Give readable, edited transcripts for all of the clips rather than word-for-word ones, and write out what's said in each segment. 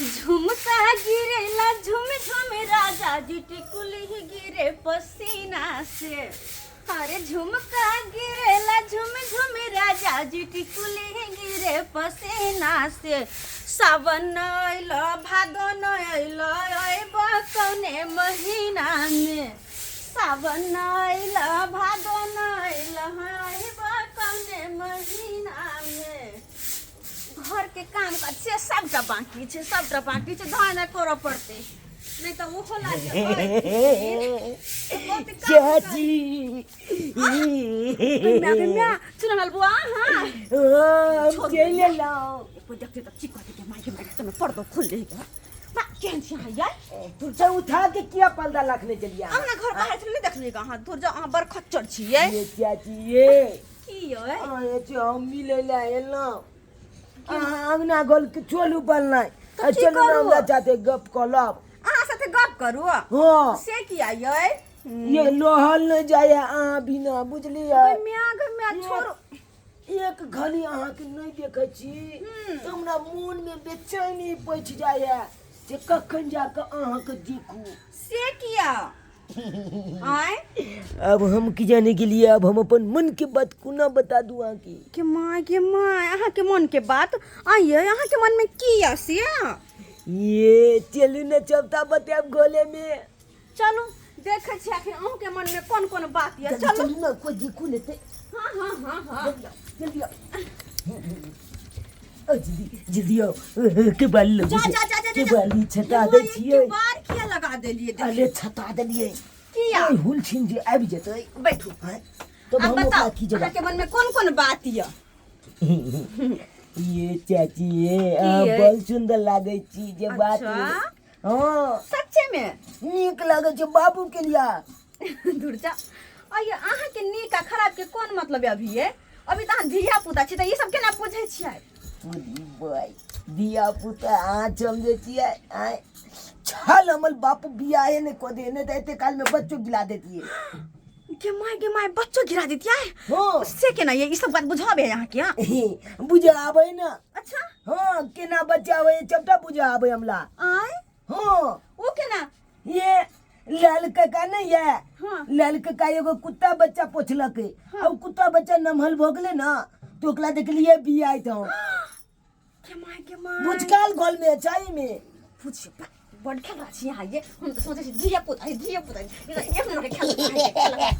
झुमका गिरेला झुम झुम राजा जी टिकुली गिरे पसीना से। अरे झुमका गिरेला झुम झुम राजा जी टिकुली गिरे पसीना से। सावन अइल भादो अइल अइब कौने महीना में। सावन अइल भादो अइल अइब कौने महीना में। घर के काम काज से सबटा बाकी छै, सबटा बाकी छै, धान करऽ पड़तै, नहि तऽ ओहो लागि चाची। चुनल बुआ। हाँ, हम चलि एलहुँ। कोइ देखतै तऽ की कहतै के माय के माय समय पर्दो खोल देगा बा। केहन छी अहाँ यार? तू छै उठा के किया पर्दा रखने चलिया? अहाँ घर बाहर छलै नहि देखलियै अहाँ? दूर जाउ, अहाँ बड़ खच्चर छियै। ये चाची ये। की यै? अहाँ जे हम मिलै लए एलहुँ, अहाँ अङ्गना गोल के चलू बननाइ। तऽ की चलू ने। करू? हमरा जाते गप कऽ लब। अहाँ साथे गप करू? हाँ। से किया यै? ये लोहल नहि जाइए अहाँ बिना, बुझलियै? गै म्या, गै म्या, छोड़ू। एक घड़ी अहाँके नहि देखै छी तऽ हमरा मोनमे बेचैनी पैठ जाइए जे कखन जाकऽ अहाँके देखू। से किया आय? अब हम की जाने के लिए, अब हम अपन मन के बात कोना बता दू अहाँके। के माय, के माय, अहाँके मन के बात आइए? अहाँके मन में की यऽ से? ये चलू ने, चौथा बतायब गोले में। चलू, देखै छी आखिर अहूँके मन में कोन कोन बात यऽ। जल्दी। चलू। चलू ने, कोई देखू लेते। हाँ हाँ हाँ हाँ। जल्दी आओ, ओ जल्दी जल्दी आओ के बाली लग जा जा जा जा के जा। बाली छता दै छियै। बार किया लगा देलियै? देख। अरे छता देलियै। किया? ओहि हुल छिन जे आबि जेतै। बैठू। आँय, तब आब हम ओकरा बताउ, की जवाब? अहाँके मन में कोन कोन बात यऽ? ये चाची ये, अहाँ ये? बड़ सुंदर लागै छी जे बात। अच्छा। हँ। सच्चे में? नीक लागै छै बाबू के लिया। दूर जा। अये, अहाँके नीक आ खराब के कोन मतलब है अभी? ये अभी तऽ अहाँ धिया पुता छी, तऽ ई सब केना बुझै छियै? बुझबै धिया पुता अहाँ समझै छियै? आँय, छल हमर बापू बियाहे नहि कऽ दे, नहि तऽ एते काल में बच्चो गिला देतियै। गे my, गे माय, बच्चो गिरा देतियै? हँ। से केना? ये ई सब बात बुझाबे है अहाँके? हाँ? बुझा आबै ने। अच्छा। हँ, केना बच्चा आबै सबटा बुझा आबै हमरा। आँय? हँ। ओ केना? ये लाल काका नहीं है? हाँ। लाल काका एगो कुत्ता बच्चा पोछलकै। हाँ। आ उ कुत्ता बच्चा नमहल भऽ गेलै ने तऽ ओकरा देखलियै बियाइत हम। के my, के my. बुझकाल घर में चाही में। पूछियो, बड़ खेल रहा छी अहाँ ये। हम तऽ सोचै छी धिया पुता है, धिया पुता है। ई तऽ एक नंबर के खेल रहा है, खेल रहा है।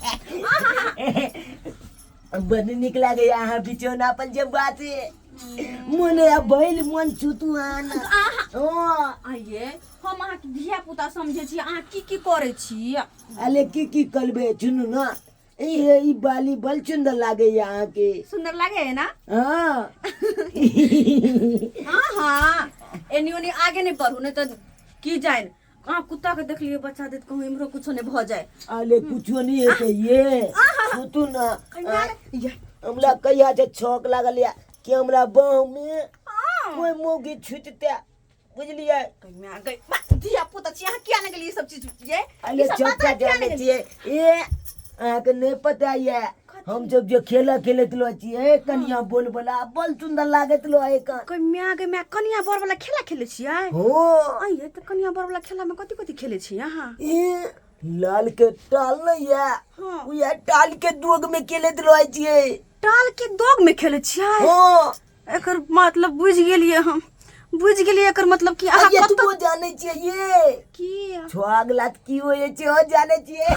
आहा। बड़ नीक लागैया अहाँ बिछौना पर जे बात मन आ भइल मन छुतु आन। आहा। हँ। आइये, हम अहाँके धिया पुता समझै छी, अहाँ की की करै छी? अरे की की करबै, सुनू ने, ई ई बाली बड़ सुन्दर लागैया अहाँके। सुन्दर लागे है ना? हाँ। हाँ हाँ, एनी ओनी आगे नहीं बढ़ू, नहीं तो की जाए। अहाँ कुत्ता के देखलिए बच्चा देत, कहूँ इम्हरो कुछो नहीं भऽ जाए। अरे कुछो नहीं हेतै ये, सुतू ने। ये। हमरा कहिया से छौक लागल या कि हमरा बाँह में कोई मौगी छुटते, बुझलियै? कहिया गई धिया पुता छी अहाँ, किया नहि गेलियै ई सब चीज ये? अरे ई सब बात चौका अहाँ किया जानै नहि गेलियै? छियै ए, अहाँके नहि पता ये, हम जब जे खेला खेलैत रह छियै कनिया बोल वाला, बड़ सुन्दर लागैत रह एखन। कोई म्या गे म्या, कनिया बर वाला खेला खेलै छियै? हो। आइए तऽ कनिया बर वाला खेला में कथी कथी खेलै छियै अहाँ? ए लाल के टाल नहीं है? हाँ। उहे टाल के दोग में खेलैत रहै छियै। टाल के दोग में खेलै छियै? हाँ। एकर मतलब बुझि गेलियै हम, बुझि गेलियै एकर मतलब कि अहाँ ये कतऽ तू जानै छियै ये? की? छुआग लात की होइ छै, ओ जानै छियै?